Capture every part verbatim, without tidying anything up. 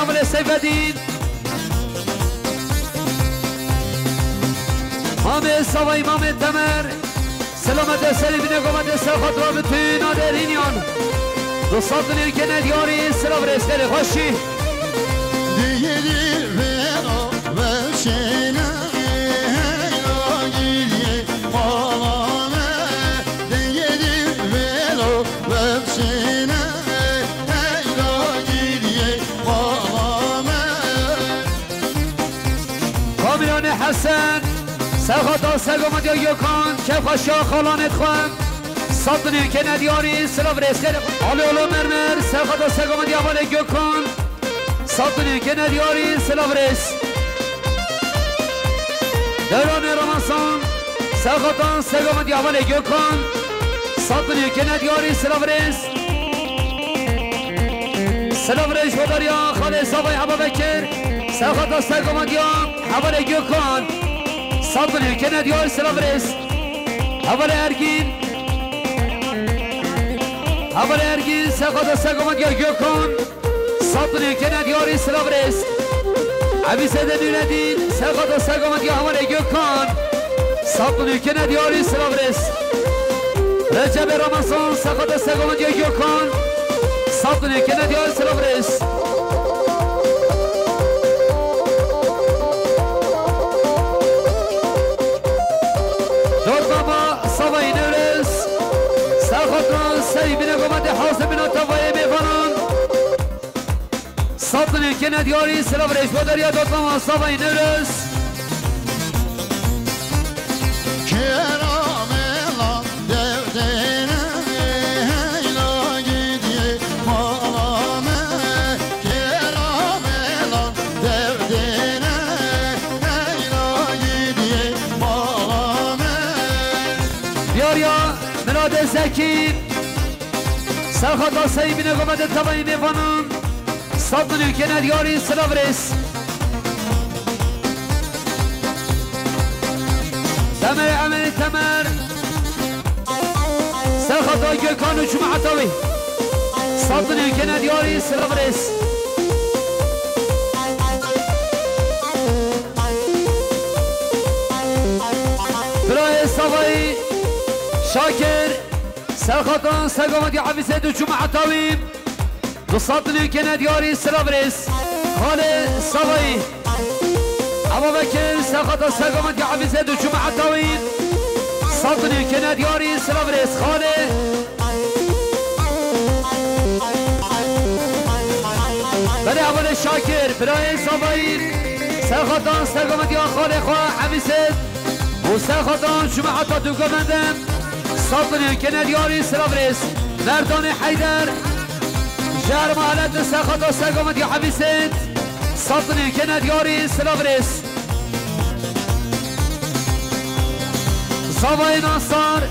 Mamê Seyfedîn. Mamê Savay, Mamê Temer. Selamet e serî bine gometê ser xatir ve bütün aderiniyon. Dostlar, dünyanın gene diyarı, selam ve eşleri, hoşçi. Digiri vero vevşene, heyra giriye palame. Digiri vero vevşene, heyra giriye palame. Kamirane Hesen, Serxata Sergomandiya Gökhan, Kefxaşa Xalanê xwe, Sat Nûkene Diyarî, silav rêz xêr. Alê Alo Mermer, Serxata Sergomandiya Hevalê Gökhan, Sat Nûkene Diyarî, silav rêz. Dewranê Ramazan, Serxata Sergomandiya Hevalê Gökhan, Sat Nûkene Diyarî, silav rêz. Silav rêz ji bo dariya Xalê Savay Heba Bekir. Serxata Sergomandiya Hevalê Gökhan. Sat bin Hükene diyar silav rêz. Hevalê Ergîn. Hevalê Ergîn, Serxata Sergomandiya Gökhan. Sat bin Hükene diyarî silav rêz. Ebîzede Nûredîn, Serxata Sergomandiya Hevalê Gökhan. Sat bin Hükene diyarî silav rêz. Recebe Ramazan, Serxata Sergomandiya Gökhan. Sat bin Hükene diyarî silav rêz. Dotmama Savayî Newrez, Serxata Serî bine gometê hazir bina tavayê mêvanan. Sat bin Hükene diyarî silav rêz bo dariya Dotmama Savayî Newrez. Keramelan derdene heyla gidiye mala me. Keramelan derdene heyla gidiye mala me. Diyariya Miradê Zekî. Serxata Seyî bine gometê tevayî mêvanan. Sat bin Hükene diyarî silav rêz. Temer Emel Temer. Serxata Gökhan û cemaeta wî. Sat bin Hükene diyarî silav rêz. Birayê Savayî Şakir. Serxata Sergomandiya Ebîzed û cemaeta wî. Du sat bin Hükene diyarî silav rêz. Xalê Savayî. Eba Bekir, Serxata Sergomandiya Ebîzed û cemaeta wî. Sat bin Hükene diyarî silav rêz. Xalê. Belê Hevalê Şakir, birayê Savayî. Serxata Sergomandiya xalê xwe Ebîzed. Û Serxata cemaeta dûgomende. Sat bin Hükene diyarî silav rêz. Merdanê Heyder. Ji herma helet Serxata Sergomandiya Ebîzed. Sat bin Hükene diyarî silav rêz. Zavayê Nasar,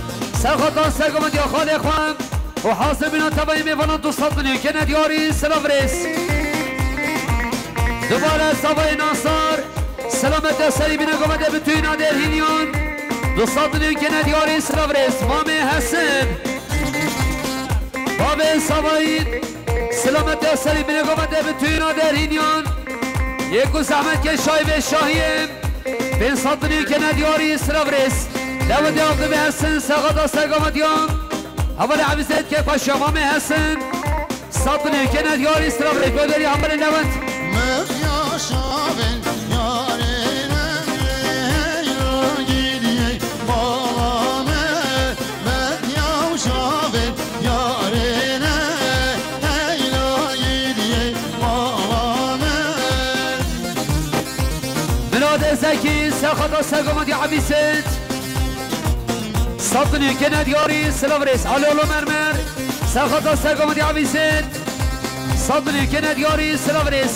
Serxata Sergomandiya xalê xwe. Û hazir bîna tevayê mêvanan du sat bin Hükene diyarî silav rêz. Dubare Zavayê Nasar. Selamet ya serî bine gometê bütün aderiniyon. Du sat bin Hükene diyarî silav rêz. Mamê Hesin. Babê Savayî. Selamet ya serî bine gometê bütün aderiniyon. Yê ku zehmet ke şahî ve şahiyê. Pênc sat bin Hükene diyarî silav rêz. Lewendê Abdulbê Hesin, Serxata Sergomandiya Hevalê Ebîzed ke paşa Mamê Hesin. Sat bin Hükene diyarî silav rêz bo dariya Hevalê Lewend. Mevya şavên yarê me, heyra gidiye bala me. Mevya şavên yarê me, heyra gidiye bala me. Miradê Zekî, Serxata Sergomandiya Ebîzed. Sat bin Hükene diyarî silav rêz. Alê Alo Mermer. Serxata Sergomandiya Ebîzed. Sat bin Hükene diyarî silav rêz.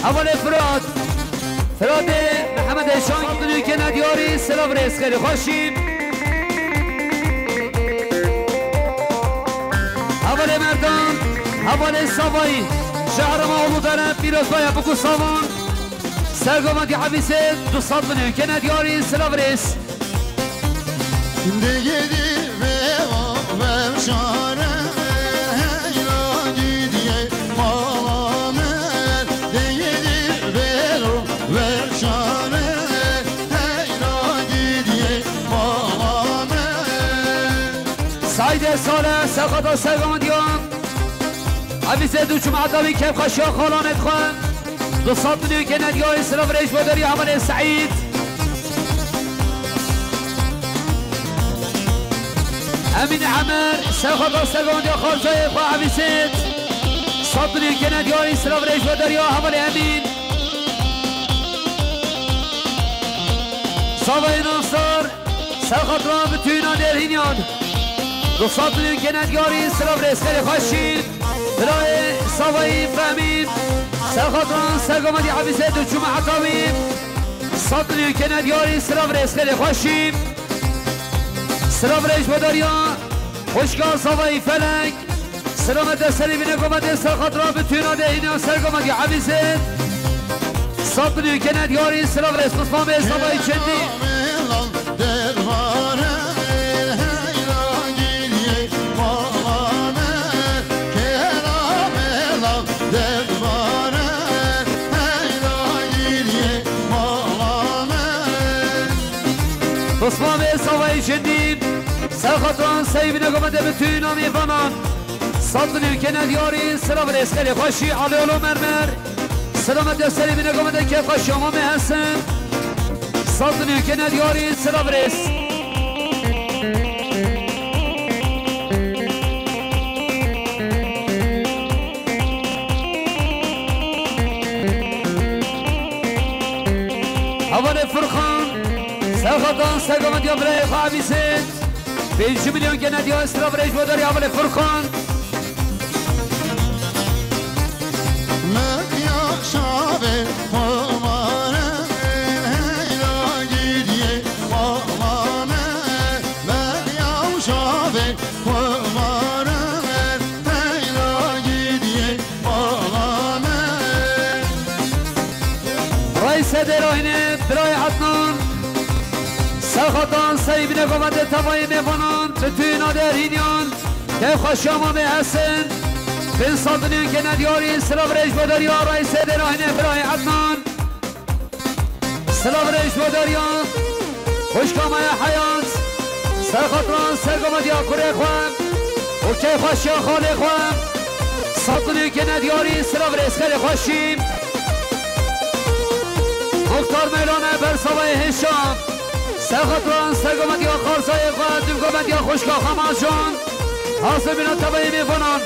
Hevalê Firat. Firatê Mihemed Eşan. Sat bin Hükene diyarî silav rêz. Xêrî xweşî. Hevalê Merdan. Hevalê Savayî. Şehrema Uludere. Pîrozbaya Bûku Savan. Sergomandiya Ebîzed. Du sat bin Hükene diyarî silav rêz. Digirî vêva vevşare, heyra gidiye mala me. Sexata sergomandiya Evîzê du çû meheta wî kevxweşiya xalanê dixwe. Du sed milyon kene diyarî silav rêj bo derî hevalê Seîd. Emîn Emer, sexata sergomandiya xarzayê xwe Evîzê. Sed milyon kene diyarî silav rêj bo derî hevalê Emîn. Savayê Nasir. Ser xatira bitûna derhîniyan. Du sed milyon kene diyarî silav rêz xêrê xweşî. Birayê Savayî Fehmî. Ser xatira sergomadî Evîzê du çû meheta wî. Sed milyon kene diyarî silav rêz xêrê xweşî. Silav rêj bo dariya. Xwişka Savayî Felek. Selamet serî bîne gometê ser xatira bitûna derhîniyan sergomadî Evîzê. Sed milyon kene diyarî silav rêz Osman Bey Savayî Çendî. Osman Bey Savayî Çendî. Ser xatira serî bîne gometê bitûna mêvanan. Sed milyon kene diyarî silav rêz xêrê xweşî Alê Olo Mermer. Selamet ya serî bîne gometê kevxweşiya Mamê Hesen. Sed milyon kene diyarî silav rêz. Hevalê Furkan. Ser xatira sergomandiya birayê xwe Evîzê. Pêncî milyon kene diyarî silav rêj bo derî hevalê Furkan. Mexya şavê xwe mane, heyra gîriyê xwe mane, mexya şavê xwe mane, heyra gîriyê xwe mane. Reîsê Dêrahînê, birayê Ednan. Ser xatira serî bîne gometê tevayê mêvanan, bitûna derhîniyan. Kevxweşiya Mamê Hesen. Pênc sed milyon kene diyarî silav rêj bo dariya Reîsê Dêrahînê birayê Ednan. Silav rêj bo dariya xwişka me ya Heyat. Ser xatira sergomandiya kurê xwe û kevxweşiya xalê xwe. Sed milyon kene diyarî silav rêz xêrê xweşî. Muxtar Meylane ber Savayê Hêşa. Ser xatira sergomandiya xarzayê xwe, dûvgomandiya xwişka xwe Macan. Hazir bîne tevayê mêvanan.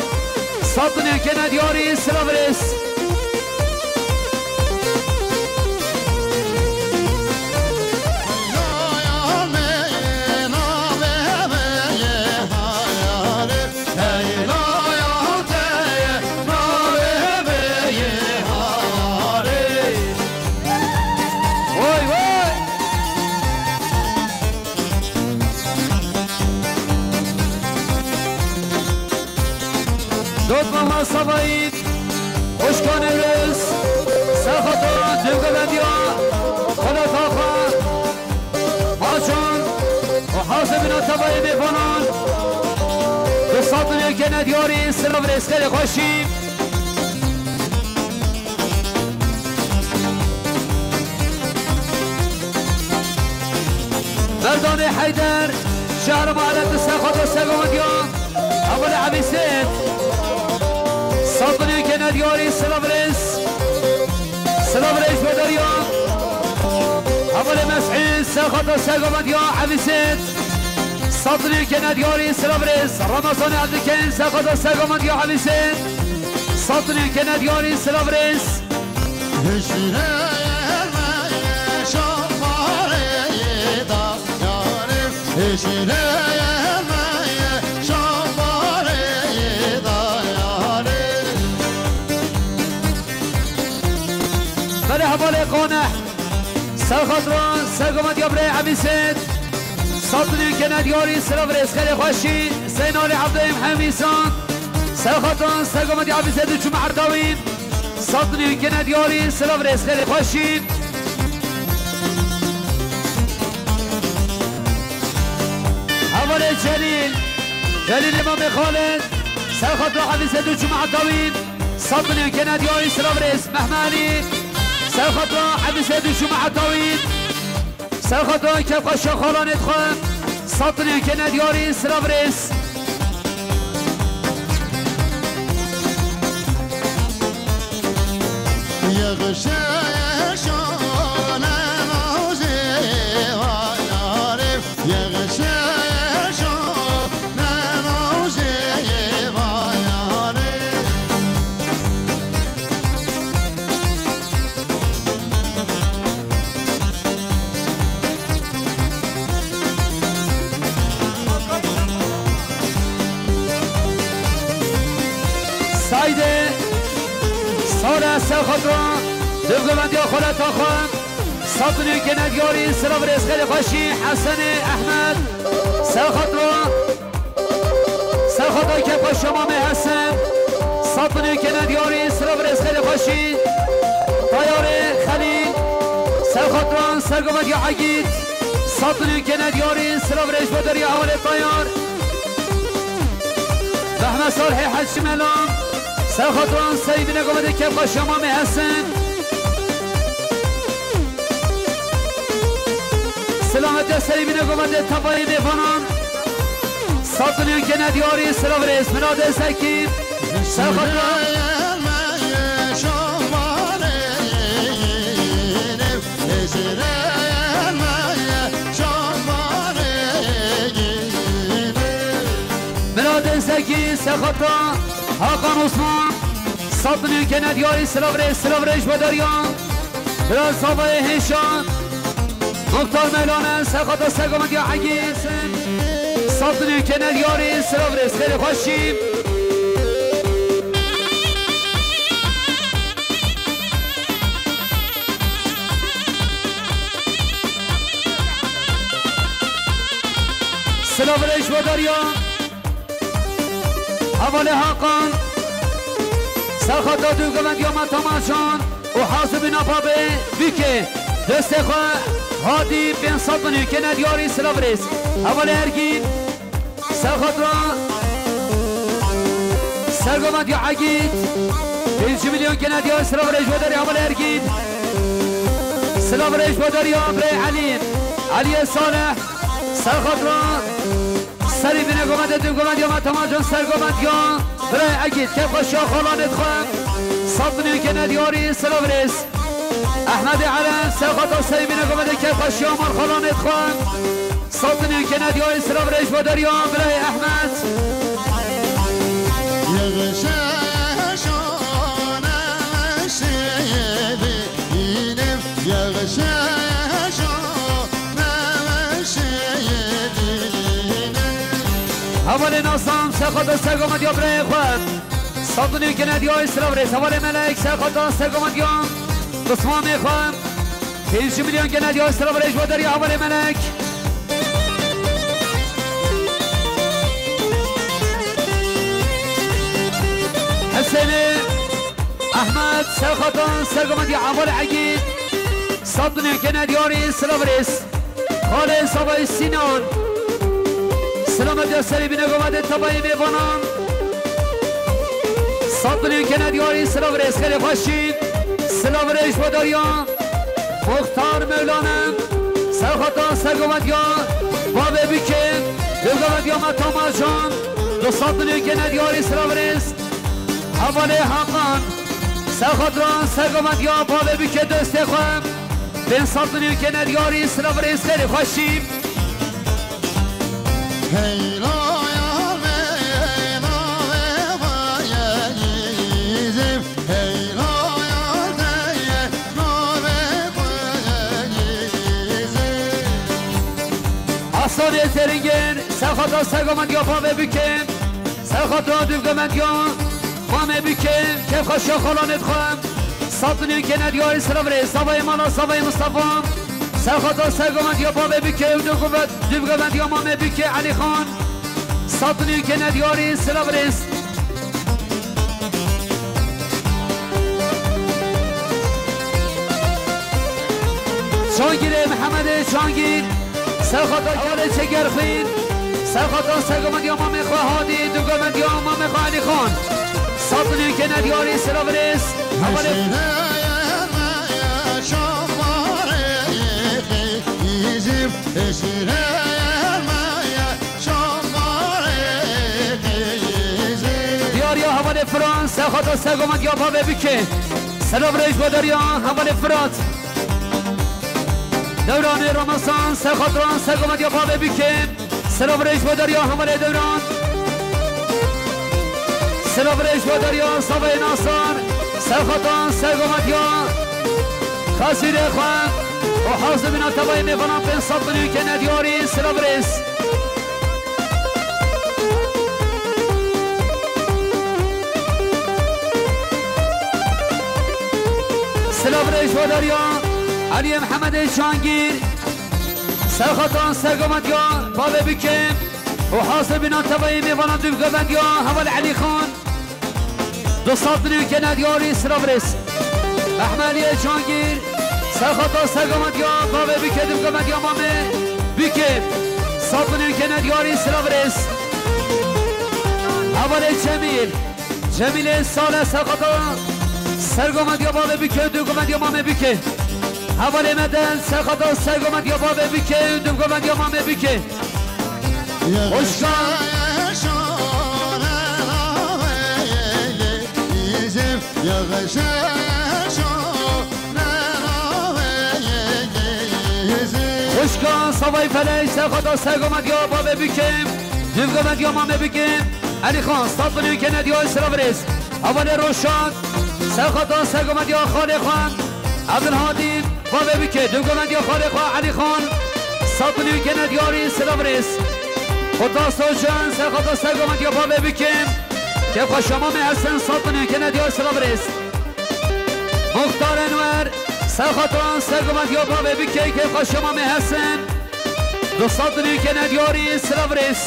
Sed milyon kene diyarî silav rêz. Vay vay! Dotma Savayî, xwişka Newroz, ser xatira dûvgomandiya xelata xwe, Macan û hazir bîne tevayê mêvanan. Du sed milyon kene diyarî silav rêz xêrê xweşî. Merdanê Heyder, şehra Mahalet, ser xatira sergomandiya hevalê Evîzê. Sed milyon kene diyarî silav rêz. Silav rêj bo dariya hevalê Mes'ûd, ser xatira sergomandiya Evîzê. Sed milyon kene diyarî silav rêz. Ramazanê Evdikên, ser xatira sergomandiya Evîzê. Sed milyon kene diyarî silav rêz. Hişirê me ye şamarê da yarê, hişirê me ye şamarê da yarê. Belê hevalê Qaneh, ser xatira sergomandiya birayê Evîzê. Sed milyon kene diyarî silav rêz xêrê xweşî. Zeynalê Evdayê Mihemîsan, ser xatira sergomandiya Evîzê du çû meheta wî. Sed milyon kene diyarî silav rêz xêrê xweşî. Hevalê Celîl, Celîlê Mamê Xalid, ser xatira Evîzê du çû meheta wî. Sed milyon kene diyarî silav rêz. Mehme Elî, ser xatira Evîzê du çû meheta wî. Ser xatira kevxweşiya xalanê dixwe. Sed milyon kene diyarî silav rêz. Saydê sare ser xatira dûvgovendiya xweleta xwe. Sed milyon kene diyarî, silav rêz xêrê xweşî, Hesenê Ehmed. Ser xatira, ser xatira kepxweşiya mamê Hesen. Sed milyon kene diyarî, silav rêz xêrê xweşî. Tayarê Xelîl. Ser xatira sergovendiya Egîd. Sed milyon kene diyarî, silav rêz bo deriya hevalê Tayar. Mehmet Salihê Hecî Melan. Ser xatira serî bîne govendê kepxweşiya mamê Hesen. Silametiya serî bîne govendê tevayê mêvanan. Sed milyon kene diyarî, silav rêz. Miradê Zekî. Ser xatira. Miradê Zekî, ser xatira Hakan Osman. Sed milyon kene diyarî, silav rêz, silav rêz bo deriya. Biraz havayê hêşan. Muxtar Mevlana, ser xatira sergovendiya Egîd. Sed milyon kene diyarî, silav rêz, xêrê xweşî. Silav rêz bo deriya. Hevalê Hakan. Ser xatira dûvgovendiya me Tamacan û hazir bîna babê Bûkê. Destê xwe hadî pênc sed milyon kene diyarî, silav rêz. Hevalê Ergîn. Ser xatira sergovendiya Egîd. Pêncî milyon kene diyarî, silav rêz bo deriya hevalê Ergîn. Silav rêz bo deriya birê Elî. Eliyê Salih. Ser xatira serî bîne govendê dûvgovendiya me Tamacan sergovendiya birê Egîd. Kepxweşiya xalanê dixwe. Sed milyon kene diyarî, silav rêz. Ehmedê Erem, ser xatira serî bîne govendê kepxweşiya malxalanê dixwe. Sed milyon kene diyarî, silav rêz bo deriya birayê Ehmed. Hevalê Nasam, ser xatira sergovendiya birayê xwe. Sed milyon kene diyarî, silav rêz. Hevalê Melek, ser xatira sergovendiya pismamê xwe. Pêncî milyon kene diyarî, silav rêz bo deriya hevalê Melek. Hesênê Ehmed, ser xatira sergovendiya hevalê Egîd. Sed milyon kene diyarî, silav rêz. Xalê Zavayê Sînan. Silametiya serî bîne govendê tevayê mêvanan. Sed milyon kene diyarî, silav rêz, xêrê xweşî. Silav rêz bo deriya Muxtar Mevlana. Ser xatira sergovendiya bavê Bûkê. Dûvgovendiya me Tamacan. Du sed milyon kene diyarî, silav rêz. Hevalê Hakan. Ser xatira sergovendiya bavê Bûkê, destê xwe. Pênc sed milyon kene diyarî, silav rêz, xêrê xweşî. Heylaya me navê xwe ye Yîzîf, heylaya te ye navê xwe ye Yîzîf. Aslanê Teringên, ser xatira sergovendiya bavê Bûkê, ser xatira dûvgovendiya mamê Bûkê, kepxweşiya xalanê dixwe. Sed milyon kene diyarî, silav rêz. Zavayê mala, zavayê Mistefa. Ser xatira sergovendiya bavê Bûkê û dûvgove-, dûvgovendiya mamê Bûkê Elî Xan. Sed milyon kene diyarî, silav rêz. Çangîrê Mihemedê Çangîr. Ser xatira Kemalê Çekerxwîn. Ser xatira sergovendiya mamê xwe Hadî, dûvgovendiya mamê xwe Elî Xan. Sed milyon kene diyarî, silav rêz. Hevalê Diyariya hevalê Frans, ser xatira sergovendiya bavê Bûkê. Silav rêj bo deriya hevalê Firat. Dewranê Ramazan, ser xatiran, ser gometiya bavê Bikê. Silav rêj bo deriya hevalê Dewran. Silav rêj bo deriya Savayê Nasar. Ser xatan, ser gometiya Xezîrê xwe û hazibîna tevayê mêvanan bên sed milyon kene diyarî, silav rêz. Silav rêj bo deriya Eliyê Mihemedê Cangîr. Ser xatan, ser gometiya bavê Bikê û hazibîna tevayê mêvanan dûvgovendiya heval Elî Xan. Du sed milyon kene diyarî, silav rêz. Mehmeliye Cangîr, ser xata, ser gometiya bavê Bikê, dûvgovendiya mamê Bikê. Sed milyon kene diyarî, silav rêz. Hevalê Cemîl. Cemîlê Sale, ser xata, ser gometiya bavê Bikê, dûvgovendiya mamê Bikê. Hevalê Meden, ser xata, ser gometiya bavê Bikê, dûvgovendiya mamê Bikê. Xwişka. Xwişka Savayê Felek, ser xata, ser gometiya bavê Bikê, dûvgovendiya mamê Bikê. Elî Xan, sed milyon kene diyarî, silav rêz. Hevalê Roşan, ser xata, ser gometiya xalê xwe Evdilhadî. Bavê Bikê, dûvgovendiya xalê xwe Elî Xan, sed milyon kene diyarî, silav rêz. Xurtas Ocan, ser xata, ser gometiya bavê Bikê, kêfxweşa mamê Hesen, sed milyon kene diyarî, silav rêz. Muxtar Enwer, ser xata, ser gometiya bavê Bikê, kêfxweşa mamê Hesen, du sed milyon kene diyarî, silav rêz.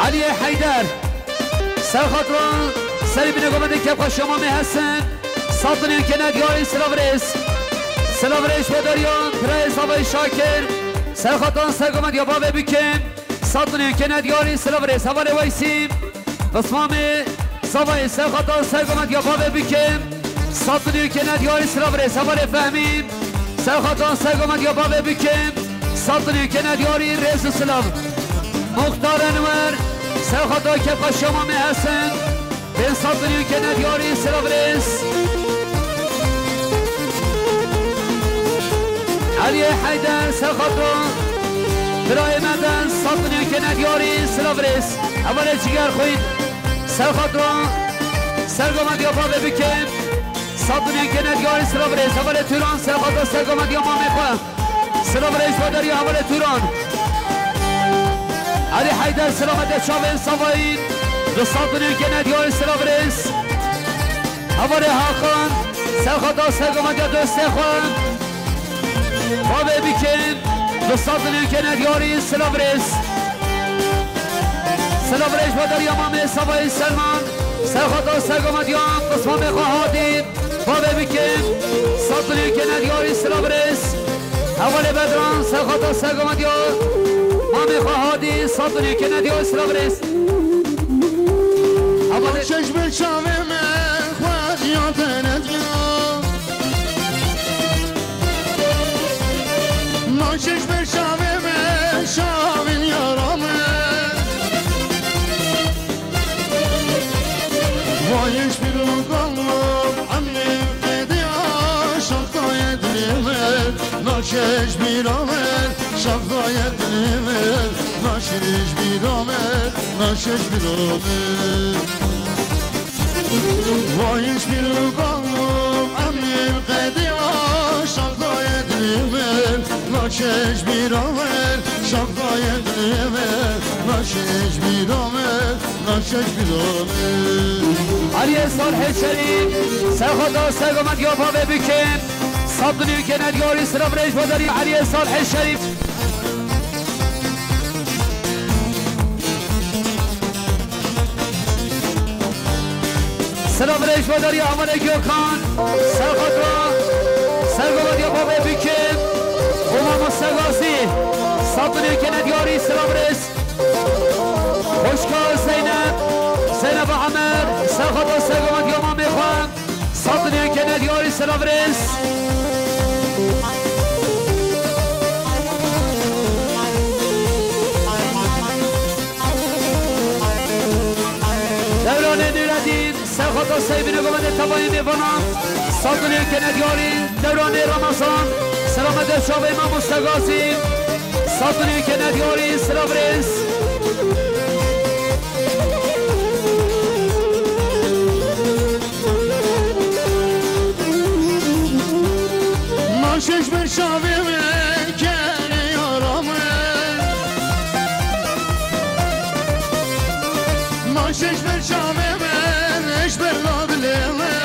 Eliyê Heyder, ser xatira serî bîne gomendê kêfxweşa mamê Hesen, sed milyon kene diyarî, silav rêz. Silav rêz bo deriya birayê Savayê Şakir, ser xatan, ser gomend ya bavê Bikê, sed milyon kene diyarî, silav rêz. Hevalê Weysî, pismamê Savayê, ser xatan, ser gomend ya bavê Bikê, sed milyon kene diyarî, silav rêz. Hevalê Fehmî, ser xatan, ser gomend ya bavê Bikê, sed milyon kene diyarî, rêz û silav. Muxtar Enwer, ser xata kêfxweşa mamê Hesen, pênc sed milyon kene diyarî, silav rêz. Eliyê Heyder, ser xata birayê Meden, sed milyon kene diyarî, silav rêz. Hevalê Cigerxwîn, ser xata ser gomend ya bavê Bikê, sed milyon kene diyarî, silav rêz. Hevalê Turan, ser xata ser gomend ya mamê xwe. Silav rêz bo deriya hevalê Turan. Elî Heyder, selametê çavên Savayî, du sed milyon kene diyarî, silav rêz. Hevalê Hakan, ser xata ser gomend ya dostê xwe, bavê Bikê, du sed milyon kene diyarî, silav rêz. Silav rêz bo deriya mamê Savayî Selman, ser xata ser gomend ya pismamê xwe Hadî, bavê Bikê, sed milyon kene diyarî, silav rêz. Hevalê Bedran, ser xata ser gomend ya mamê xwe Hadî, sed milyon kene diyarî, silav rêz. Hevalê Çeşmê çavê me xwariya te nediya. Naşeş be şavê me, şavên yara me. Vayş bir lokan, emrê qedê aşık dayet lê me. Naşeş bir amer, şaf dayet lê me. Naşeş bir amer, naşeş bir amer. Vayş bir lokan, emrê qedê aşık dayet lê me. Naşeş bir amer, şaf dayet lê me. Naşeş bir amer, naşeş bir amer. Aliyê Salihê Şerîf, ser xata ser gomend ya bavê Bikê, sed milyon kene diyarî, silav rêz bo deriya Aliyê Salihê Şerîf. Silav rêz bo deriya hevalê Gökhan, ser xata ser gomend ya bavê Bikê û mamoste Gazî, sed milyon kene diyarî, silav rêz. Xwişka Zeynep, Zeynep Amer, ser xata ser gomend ya mamê xwe, sed milyon kene diyarî, silav rêz. Dewranê Nûredîn, Hata Seybîne govendê tevayê mêvanan. Sat milyon kene diyarî, Dewranê Ramazan. Selamet ev çavê mamoste Gazî. Sat milyon kene diyarî, silav rêz. Naşeş ber çavê min, kene yara min. Naşeş ber çavê min, eş ber la dilê min.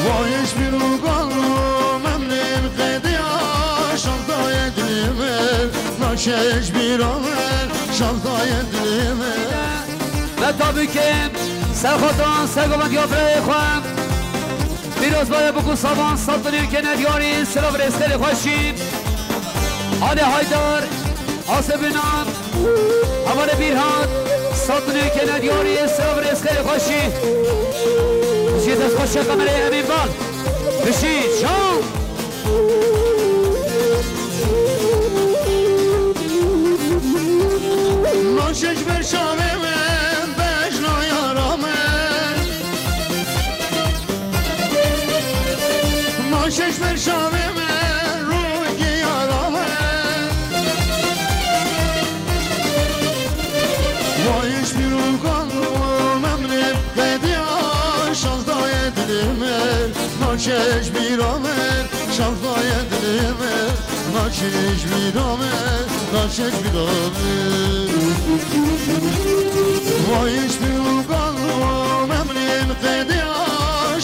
Vay eş bir ugal memnun qediya şantayê dilê min. Naşeş bir amin şantayê dilê min. Me tabî ke serxotan sergovan diya birayê xwe. Pîroz baye bûk û savan, sat milyon kene diyarî, silav rêz xêrê xweşî. Alê Haydar, Asê Binan, hevalê Bîrhat, sat milyon kene diyarî, silav rêz xêrê xweşî. Jî dest xweş e kamerayê Emîn Bal. Bijî, can. Naşeş ber çavê min, bejna yara min. Naşeş ber çavê min, rûyê yara min. Vay eş bir ugal memnun qediya şantayê dilê min. Naşeş bir amin şantayê dilê min. Naşeş bir amin, naşeş bir amin. Vay eş bir ugal memnun qediya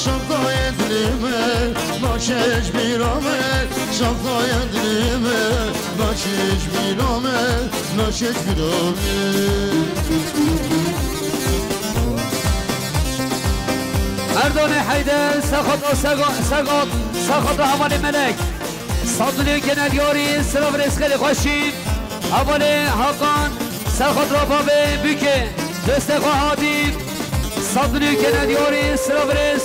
şantayê dilê min. Naşeş bir amin şantayê dilê min. Naşeş bir amin, naşeş bir amin. Merdanê Heyder, Sexoto, Sego-, Segot, Sexoto hevalê Melek. Sat milyon kene diyarî, silav rêz xêrê xweşî. Hevalê Hakan, Sexot Rafa bê, bûkê, destê xwe hatî. Sat milyon kene diyarî, silav rêz.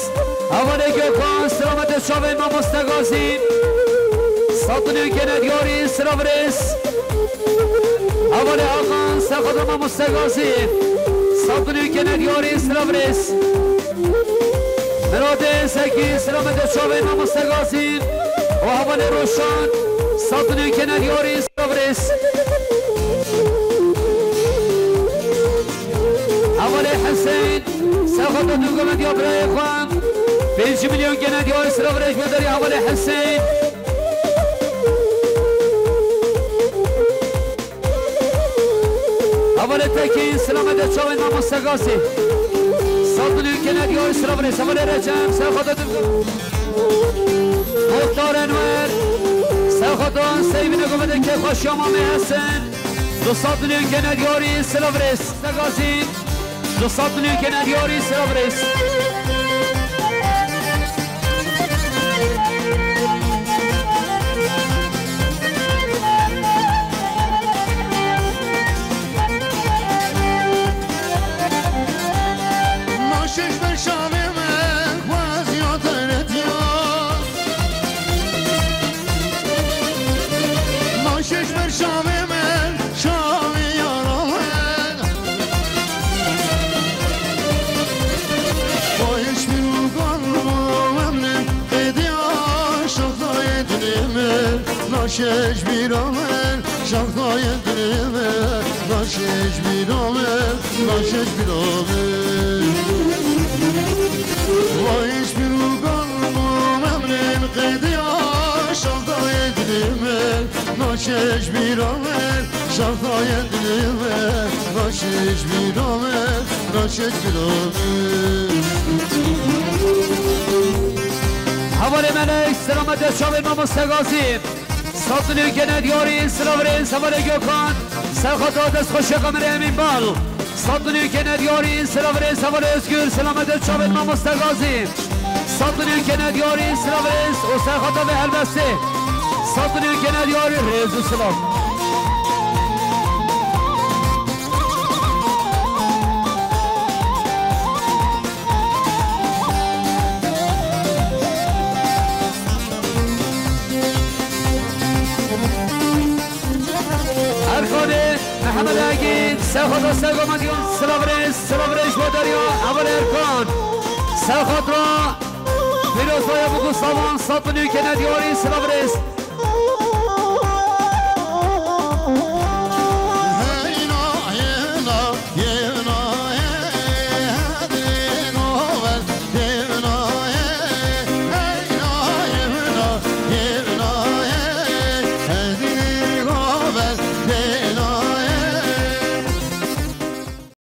Hevalê Gökhan, selametê çavê mamoste Gazî. Sat milyon kene diyarî, silav rêz. Hevalê Hakan, Sexot Rafa mamoste Gazî. Sat milyon kene diyarî, silav rêz. Miradê Sekî, selametê çavê mamoste Gazî û hevalê Roşan, sat milyon kene diyarî, silav rêz. Hevalê Hüseyin, Sexoto dû govend ya birayê xwe, pêncî milyon kene diyarî, silav rêz, ji bo derê hevalê Hüseyin. Hevalê Tekîn, selametê çavên mamoste Gazî. Sat milyon kene diyarî, silav rêz. Hevalê Recep, Sexoto dû. Muxtar Enwer, Sexoto Seybîne govendê kêfxweşiya Mamê Hesen. Du sat milyon kene diyarî, silav rêz. Mamoste Gazî. Du sat milyon kene diyarî, silav rêz. Naşeş ber çavê min, xweziya te retiya. Naşeş ber çavê min, çavê yara min. Xweş bir ugal bû emrin, qediya şaxtayê dilê min. Naşeş bir amin, şaxtayê dilê min. Naşeş bir amin, naşeş bir amin. Xweş bir ugal bû emrin, qediya şaxtayê dilê min. Naşeş bir amin, şaxtayê dilê min. Naşeş bir amin, naşeş bir amin. Hevalê Melek, selametê çavên mamoste Gazî. Sat milyon kene diyarî, silav rêz, hevalê Gökhan. Serxata dest xweş ya kamerê Emîn Bal. Sat milyon kene diyarî, silav rêz, hevalê Özgür, selametê çavên mamoste Gazî. Sat milyon kene diyarî, silav rêz û serxata vê helbestê. Sat milyon kene diyarî, rêz û silav. Erkanê Hemelagî, serxatra sergomediyon, silav rêz, silav rêz bo Derya, Heval Erkan. Serxatra, Pîrozbaya Bûk û Savan, Sat û Nûkene Diyarî, silav rêz.